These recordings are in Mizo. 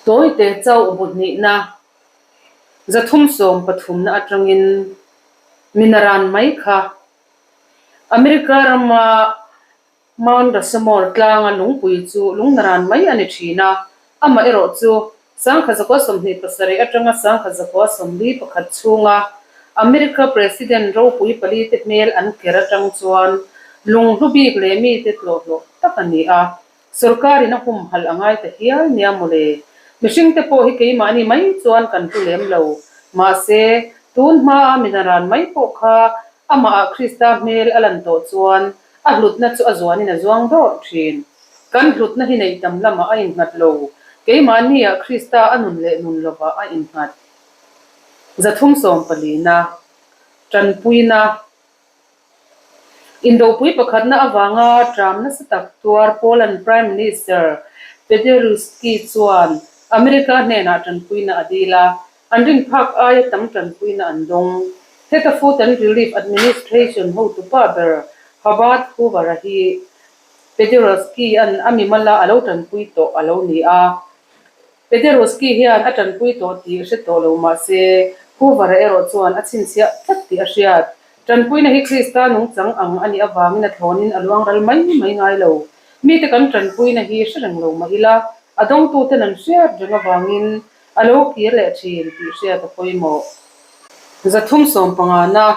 Tawite chauh bu hnihna 310 pathumna atangin minaran mai kha America rama Mount Rushmore tlanga lungpui chu lungnaran mai a ni thin a, amaherawh chu 1927 atanga 1941 chhunga America President ropui palite hmel an ker atang chuan lunghlu bik leh mite tlawhhlawh tak a ni a. Sorkarin a humhalh a ngai ta hial nia mawle. Mihringte pawh hi keimahni mai chuan kan hlu lem lo. Mahse, tun hmaa minaran mai pawh kha amahah Krista hmel a lan tawh chuan a hlutna chu a zuanin a zuang dawrh thin. Kan hlutna hi neih tam lamah a innghat lo. Keimahniah Krista a nun leh nun lovah a innghat. 314na. Tanpuina. Indopui pakhatna avanga ṭam nasa tak tuar Poland Prime Minister Paderewski chuan America hnenah ṭanpuina a dil a, an rin phak aia tam ṭanpuina an dawng. Heta Food and Relief Administration hotupa ber Herbert Hoover-a hi Paderewski-a'n a mimala a lo ṭanpui tawh a lo ni a. Paderewski hian a ṭanpui tawh tih hre tawh lo mah se, Hoover-a erawh chuan a chhinchhiah tlat tih a hriat. Ṭanpuina hi Krista nungchang ang a nih avangin a thlawnin a luang ral mai mai ngai lo. Mite kan ṭanpuina hi hre reng lo mah ila, a dawngtuten an hriat reng avangin a lo kir leh ṭhin tih hriat a pawimawh. 315na.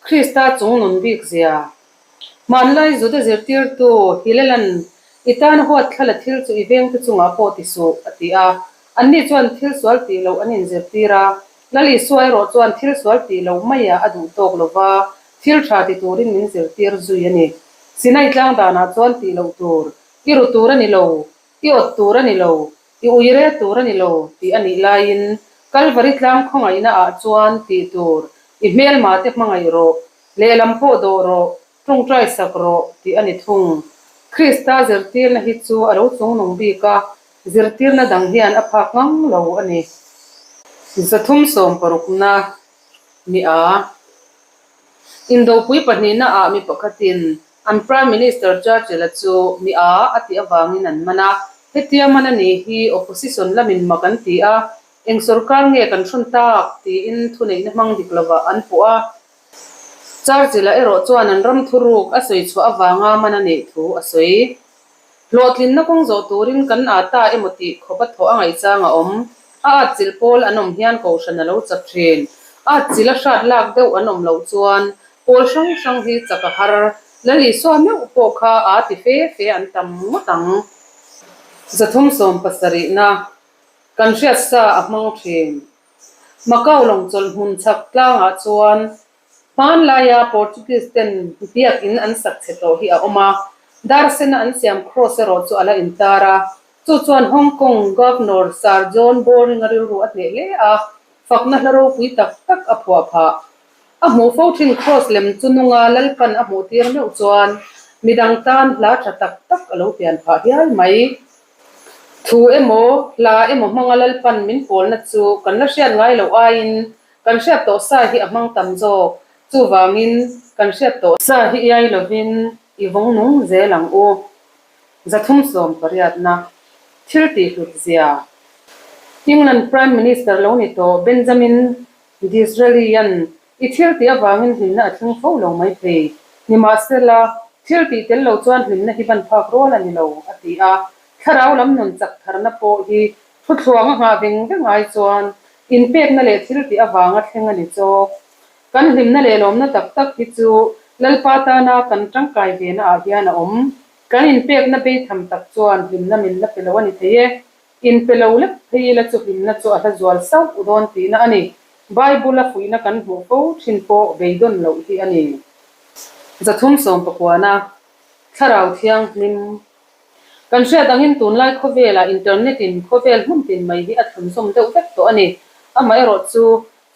Krista chung nun bik zia. Hmanlai Juda zirtirtu Hillel-a'n I tan huat thla la thil chu i vengte chungah pawh ti suh, a ti a. Anni chuan thil sual tih loh an inzirtir a. Lal Isua erawh chuan thil sual tih loh maiah a duh tawk lo va, thil tha ti turin min zirtir zui a ni. Sinai tlang danah chuan tih loh tur, i ru tur a ni lo, i awt tur a ni lo, I ui rel tur a ni lo tih a nih laiin Kalvari tlang khawngaihna ah chuan tih tur, i hmelma te hmangaih rawh, lehlam pawh dawh rawh, tawngtai sak rawh tih a ni thung. Krista zirtirna hi chu a lo chungnung bik a, zirtirna dang hian a phak ngang lo a ni. 316na ni a. Indopui pahnihna ah mi pakhatin An Prime Minister Churchill-a chu mi a a tih avangin an man a, hetia man a nih hi opposition lamin mak an ti a, eng sorkar nge kan hrawn tak tiin thuneihna hmang dik lovah an puh a. Churchill-a erawh chuan an ram thuruk a sawi chhuah avanga man a neih thu a sawi. Hlawhtlinna kawng zawh turin kan â ta emaw tih khawp a thawh a ngaihchang a awm. A âtchilh pawl an awm hian kohhran a lo chak thin. Âtchilh a hrat lak deuh an awm loh chuan Pawl hrang hrang hi chak a har. Lal Isua meuh pawh kha aa ti fe fe an tam ngawt ang. 317na kan hriat sa a hmang thin. Macau lawng chawlh hmun chhak tlangah chuan hmanlaia Portuguese ten biak in an sak chhe tawh hi a awm a, dar sena an siam cross erawh chu a la intar a. Chu chuan Hong Kong Governor Sir John Bowring-a rilru a hneh hle a, fakna hla ropui tak tak a phuah phah. A hmuh fo thin Kraws lem chu nunga Lalpan a hmuh tir meuh chuan midang tan hla tha tak tak a lo pian phah hial mai. Thu emaw, hla emaw hmanga Lalpan min pawlna chu kan la hriat ngai loh aiin kan hriat tawh sa hi a hmang tam zawk. Chuvangin kan hriat tawh sa hi iai lovin i vawng nung zel ang u. 318na thil tih hlut zia. England Prime Minister lo ni tawh Benjamin Disraeli-a'n i thil tih avangin hlimna a thleng fo lo mai thei. Nimahsela, thil tih tel lo chuan hlimna hi ban phak rual a ni lo, a ti a. Thlarau lam nun chak tharna pawh hi thuthluang a nghah veng veng ai chuan inpekna leh thil tih avanga thleng a ni chawk. Kan hlimna leh lawmna tak tak hi chu Lalpa tana kan tangkai vena ah hian a awm. Kan inpekna beitham tak chuan hlimna min la pe lo a ni thei e. Inpe lo lek phei ila chu hlimna chu a hla zual sauh dawn tihna a ni. Bible-a fuihna kan hmuh fo thin pawh beidawn loh hi a ni. 319a, Thlarau Thianghlim Kan hriat angin tunlai khawvelah internet-in khawvel hmun tin mai hi a thlunzawm deuh vek tawh a ni. Amaherawh chu,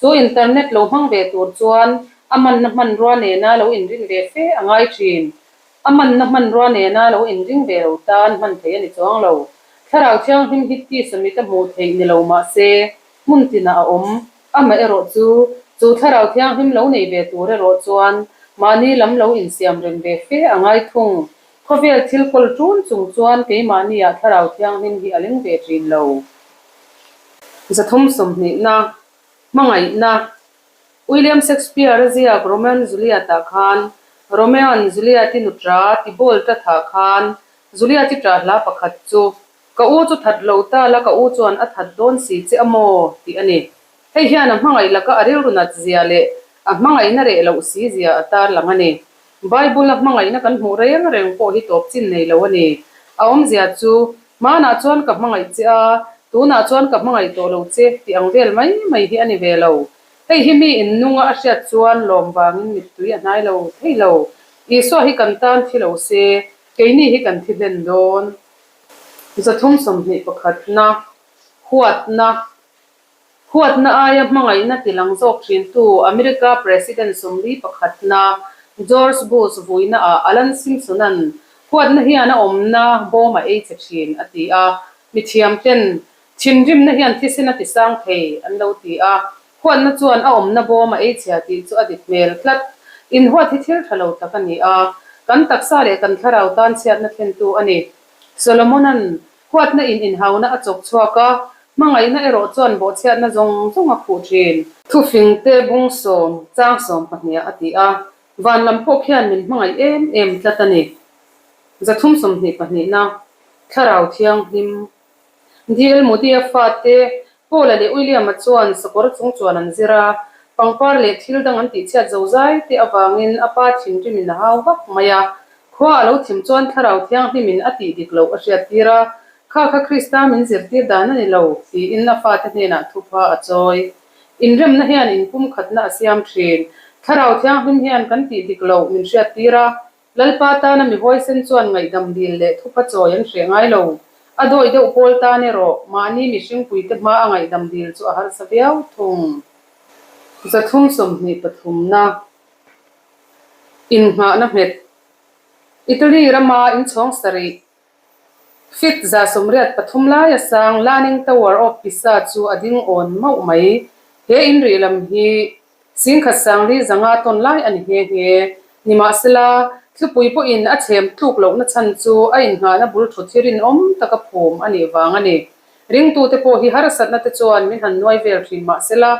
chu internet lo hmang ve tur chuan a manna hmanrua nena lo inrin ve fe a ngai thin. A manna hmanrua nena lo inring ve lo tan hman thei a ni chuang lo. Thlarau Thianghlim hi tisa mita hmuh theih ni lo mah se, hmun tinah a awm. Amaherawh chu, chu Thlarau Thianghlim lo nei ve tur erawh chuan mahni lam lo insiam rem ve fe a ngai thung. Khawvel thil kawl ṭun chung chuan keimahniah Thlarau Thianghlim hi a leng ve ṭhin lo. 3 20 na, Hmangaihna, William Shakespeare-a ziak Romeo and Juliet-ah khan Romeo-a'n Juliet-i nuṭa Tybalt-a thah khan Juliet-i ṭah hla pakhat chu, Ka u chu that lo ta la, ka u chuan a that dawn si che a maw? tih a ni. Hei hian a hmangaih laka a rilru nat zia leh a hmangaihna reh loh si zia a tarlang a ni. Bible-a hmangaihna kan hmuh reng reng pawh hi tawp chin nei lo a ni. A awmzia chu, Hmanah chuan ka hmangaih che a, tunah chuan ka hmangaih tawh lo che tih ang vel mai mai hi a ni ve lo. Hei hi mi innunga a hriat chuan lawm vangin mittui a hnai lo thei lo. Isua hi kan tan thi lo se, keini hi kan thi hlen dawn. 3 21 na, Huatna. Huatna aia hmangaihna tilang zawk thintu America President 41 na George Bush vuinaah Alan Simpson-a'n huatna hian a awmna bawm a ei che thin a ti a, mithiamten thinrimna hian thisen a tisang thei an lo ti a, huatna chuan a awmna bawm a ei chhia tih chu a dik hmel tlat. Inhuat hi thil tha lo tak a ni a, kan taksa leh kan thlarau tan chhiatna thlentu a ni. Solomon-a'n Huatna in inhauna a chawk chhuak a, hmangaihna erawh chuan bawhchhiatna zawng zawng a khuh thin. Thufingte bung sawm, chang sawm pahniha a ti a, van lam pawh khian min hmangaih em em tlat a ni. 3 22 na, Thlarau Thianghlim. DL Moody-a fate, Paul-a leh William-a chuan sakawr chung chuan an zir a, pangpar leh thil dang an tihchhiat zozai te avangin a pa thinrimin a hau vak mai a, Khua a lo thim chuan Thlarau Thianghlimin a tih dik loh a hriattir a, Kha kha Krista min zirtir dan a ni lo, tiin a fate hnenah thupha a chawi. Inremna hian inpumkhatna a siam thin. Thlarau Thianghlim hian kan tih dik loh min hriattir a, Lalpa tana mi huaisen chuan ngaihdam dil leh thupha chawi an hreh ngai lo. A dawi deuh pawl tan erawh mahni mihringpuite hma a ngaihdam dil chu a harsa viau thung. 3 23 na. Innghahna nghet. Italy rama inchhawng sarih feet 183 laia sang Leaning Tower of Pisa chu a ding awn mauh mai. He inrih lam hi singkhat sangli zanga tawn lai a ni nghe nghe. Nimahsela, thlupui pawhin a chhem tluk lohna chhan chu a innghahna bul thut hi rinawm taka phum a nih vang a ni. Ringtute pawh hi harsatna te chuan min han nuai vel thin mahsela,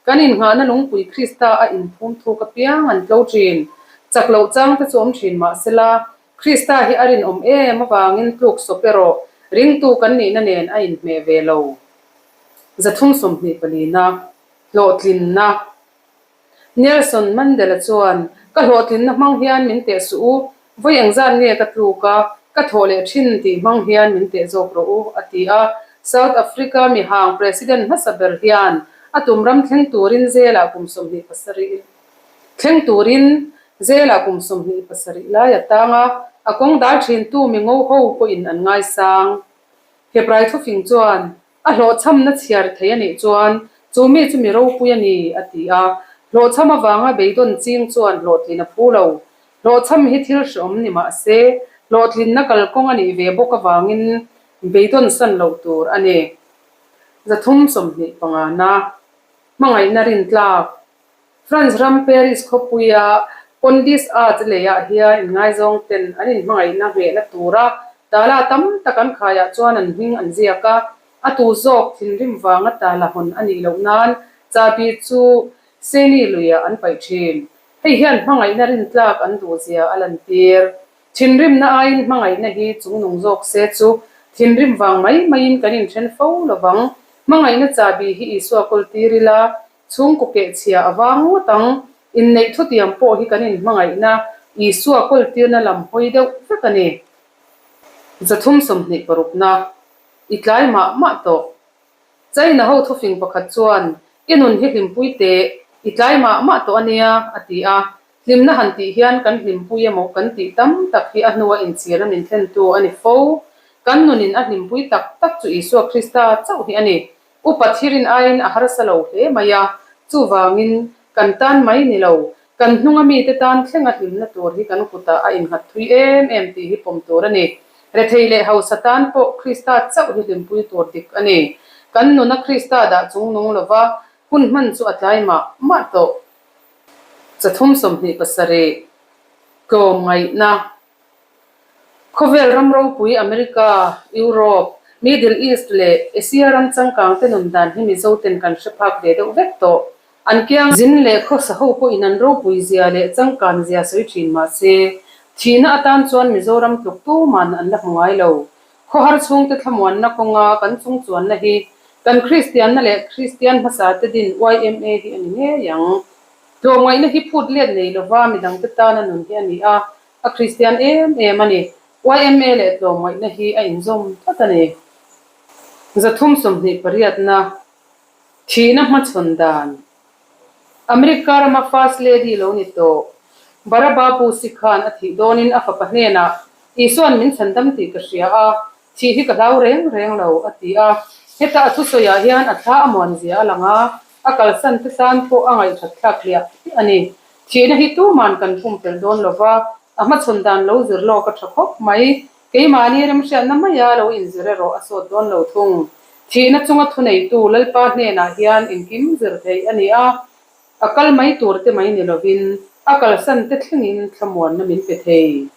Kan innghahna lungpui Krista a inphum thuk apiang an tlo thin. Chak loh chang te chu awm thin mah sela, Krista hi a rinawm em avangin tluk sawp erawh ringtu kan nihna nen a inhmeh ve lo. 3 24 na, Hlawhtlinna. Nelson Mandela chuan, Ka hlawhtlinna hmang hian min teh suh u, Vawi engzat nge ka tluk a, ka thawh leh thin tih hmang hian min teh zawk rawh u, a ti a. South Africa mihang President hmasa ber hian a tum ram thleng turin zelah kum 27 thleng turin zelah kum 27 lai a tang a, a kawng dal thintu mi ngo ho pawhin an ngaisang. Hebrai thufing chuan A hlawhchhamna chhiar thei a nih chuan chu mi chu mi ropui a ni, a ti a. Hlawhchham avanga beidawn ching chuan hlawhtlin a phu lo. Hlawhchham hi thil hreawm ni mah se, hlawhtlinna kalkawng a nih ve bawk avangin beidawn san loh tur a ni. 3 25 na, Hmangaihna rintlak. France ram Paris khawpuia Pondis Arts leiah hian inngaizawng ten an inhmangaihna nghehna tura tala tam tak an khaiah chuan an hming an ziak a, a tu zawk thinrim vanga tala hawn a nih loh nan chahbi chu Seine luiah an paih thin. Hei hian hmangaihna rintlak an duhzia a lantir. Thinrimna aiin hmangaihna hi chungnung zawk se chu thinrim vang mai maiin kan inthen fo lovang. Hmangaihna chahbi hi Isua kawl tir ila, Chhungkaw kehchhia a vang ngawt ang. Inneih thutiam pawh hi kan inhmangaihna Isua kawltirna lam hawi deuh vek a ni. 3 26 na, I tlai mah mah tawh. China ho thufing pakhat chuan, I nun hi hlimpui teh, i tlai mah mah tawh a nia, a ti a. Hlimna han tih hian kan hlimpui emaw kan tih tam tak hi a hnua inchhirna min thlentu a ni fo. Kan nunin a hlimpui tak tak chu Isua Krista chauh hi a ni. Upa thirin aiin a harsa lo hle mai a, chuvangin kan tan mai ni lo, kan hnunga mite tan thlenga hlimna tur hi kan kutah a innghat thui em em tih hi pawm tur a ni. Rethei leh hausa tan pawh Krista chauh hi hlimpui tur dik a ni. Kan nuna Krista dah chungnung lova hun hman chu a tlai mah mah tawh. 3 27 Tlawmngaihna. Khawvel ram ropui America, Europe, Middle East leh Asia ram changkang te nun dan hi Mizo ten kan hre phak ve deuh vek tawh. An kiang zin leh khawsa ho pawhin an ropui zia leh changkan zia sawi thin mah se, thihna atan chuan Mizoram tluk tuman an la hmu ngai lo. Khawhar chhungte thlamuanna kawnga kan chungchuanna hi kan Kristianna leh Kristian hmasa te din yma hi a ni ngei ang. Tlawmngaihna hi phut let nei lova midangte tana nun hi a ni a, a Kristian em em a ni. Yma leh tlawmngaihna hi a inzawm tlat a ni. 320 pariatna Thihna hmachhawn dan. America rama First Lady lo ni tawh. Baraba Pusi khan a thih dawnin a fapa hnenah, Isua'n min chhandam tih ka hria a, thih hi ka hlau reng reng lo, a ti a. Heta a thusawiah hian a thla a muan zia a lang a, a kalsan te tan pawh a ngaihthat thlak hliah hliah a ni. Thihna hi tuman kan pumpelh dawn lo va, a hmachhawn dan lo zir lawk a tha khawp mai. Keimahni remhriatna maia lo inzir erawh a sawt dawn lo thung. Thihna chunga thuneitu Lalpa hnenah hian engkim zir theih a ni a, a kal mai tur te mai ni lovin a kalsan te thlengin thlamuanna min pe thei.